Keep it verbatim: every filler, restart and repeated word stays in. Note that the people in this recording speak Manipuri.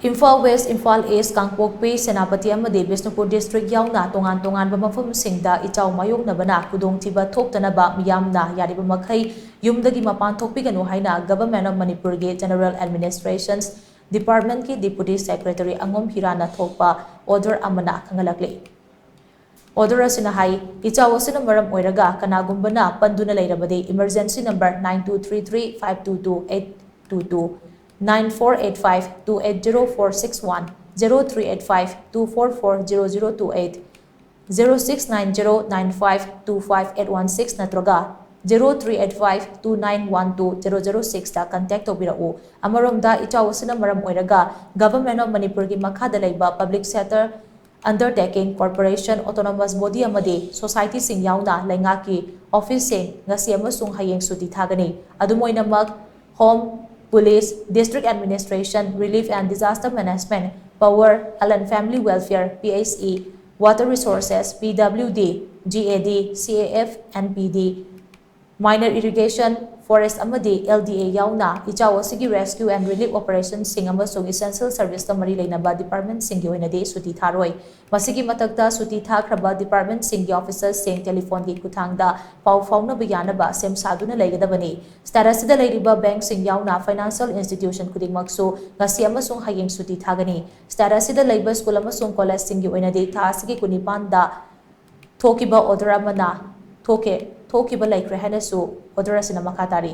ꯏꯝꯐꯥꯜ ꯋꯦꯁ, ꯏꯝꯐꯥꯜ ꯏꯁ, ꯀꯥꯡꯄꯣꯛꯄꯤ, ꯁꯦꯅꯥꯄꯇꯤ ꯑꯃꯗꯤ ꯕꯤꯁꯅꯨꯄꯨꯔ ꯗꯤꯁꯇ꯭ꯔꯤꯛ ꯌꯥꯎꯅ ꯇꯣꯉꯥꯟ ꯇꯣꯉꯥꯟꯕ ꯃꯐꯝꯁꯤꯡꯗ ꯏꯆꯥꯎ ꯃꯥꯌꯣꯛꯅꯕꯅ ꯈꯨꯗꯣꯡꯊꯤꯕ ꯊꯣꯛꯇꯅꯕ ꯃꯤꯌꯥꯝꯅ ꯌꯥꯔꯤꯕ ꯃꯈꯩ ꯌꯨꯝꯗꯒꯤ ꯃꯄꯥꯟ ꯊꯣꯛꯄꯤꯒꯅꯨ ꯍꯥꯏꯅ Government of ꯃꯅꯤꯄꯨꯔꯒꯤ General Administrations Departmentꯀꯤ Deputy Secretary ꯑꯉꯣꯝ ꯍꯤꯔꯥꯅ ꯊꯣꯛꯄ order ꯑꯃꯅ ꯈꯪꯍꯜꯂꯛꯂꯤ꯫ Order ꯑꯁꯤꯅ ꯍꯥꯏ, ꯏꯆꯥꯎ ꯑꯁꯤꯅ ꯃꯔꯝ ꯑꯣꯏꯔꯒ ꯀꯅꯥꯒꯨꯝꯕꯅ ꯄꯟꯗꯨꯅ ꯂꯩꯔꯕꯗꯤ emergency number nine two three three five two two eight two two, nine four eight five two eight zero four six one, zero three eight five two four four zero zero two eight, zero six nine zero nine five two five eight one six ꯅꯠꯇ꯭ꯔꯒ zero three eight five two nine one two zero zero sixꯇ contact ꯇꯧꯕꯤꯔꯛꯎ꯫ ꯑꯃꯔꯣꯝꯗ, ꯏꯆꯥꯎ ꯑꯁꯤꯅ ꯃꯔꯝ ꯑꯣꯏꯔꯒ Government of ꯃꯅꯤꯄꯨꯔꯒꯤ ꯃꯈꯥꯗ ꯂꯩꯕ public sector undertaking, corporation, autonomous body ꯑꯃꯗꯤ societyꯁꯤꯡ ꯌꯥꯎꯅ ꯂꯩꯉꯥꯛꯀꯤ officeꯁꯤꯡ ꯉꯁꯤ ꯑꯃꯁꯨꯡ ꯍꯌꯦꯡ ꯁꯨꯇꯤ ꯊꯥꯒꯅꯤ꯫ ꯑꯗꯨꯝ ꯑꯣꯏꯅꯃꯛ, Home, Police, District Administration, Relief and Disaster Management, Power, Health and Family Welfare, P H E, Water Resources, P W D, G A D, C A F and P D, Minor Irrigation, Forest ꯑꯃꯗꯤ L D A ꯌꯥꯎꯅ ꯏꯆꯥꯎ ꯑꯁꯤꯒꯤ rescue and relief operationꯁꯤꯡ ꯑꯃꯁꯨꯡ essential serviceꯀ ꯃꯔꯤ ꯂꯩꯅꯕ departmentꯁꯤꯡꯒꯤ ꯑꯣꯏꯅꯗꯤ ꯁꯨꯇꯤ ꯊꯥꯔꯣꯏ꯫ ꯃꯁꯤꯒꯤ ꯃꯊꯛꯇ, ꯁꯨꯇꯤ ꯊꯥꯈ꯭ꯔꯕ departmentꯁꯤꯡꯒꯤ officerꯁꯤꯡ telephoneꯒꯤ ꯈꯨꯠꯊꯥꯡꯗ ꯄꯥꯎ ꯐꯥꯎꯅꯕ ꯌꯥꯅꯕ ꯁꯦꯝ ꯁꯥꯗꯨꯅ ꯂꯩꯒꯗꯕꯅꯤ꯫ State ꯑꯁꯤꯗ ꯂꯩꯔꯤꯕ bankꯁꯤꯡ ꯌꯥꯎꯅ financial institution ꯈꯨꯗꯤꯡꯃꯛꯁꯨ ꯉꯁꯤ ꯑꯃꯁꯨꯡ ꯍꯌꯦꯡ ꯁꯨꯇꯤ ꯊꯥꯒꯅꯤ꯫ State ꯑꯁꯤꯗ ꯂꯩꯕ school ꯑꯃꯁꯨꯡ collegeꯁꯤꯡꯒꯤ ꯑꯣꯏꯅꯗꯤ ꯊꯥ ꯑꯁꯤꯒꯤ ꯀꯨꯟꯅꯤꯄꯥꯟꯗ ꯊꯣꯛꯈꯤꯕ order ꯑꯃꯅ ꯊꯣꯛꯈꯤ-, ꯊꯣꯛꯈꯤꯕ ꯂꯩꯈ꯭ꯔꯦ ꯍꯥꯏꯅꯁꯨ order ꯑꯁꯤꯅ ꯃꯈꯥ ꯇꯥꯔꯤ꯫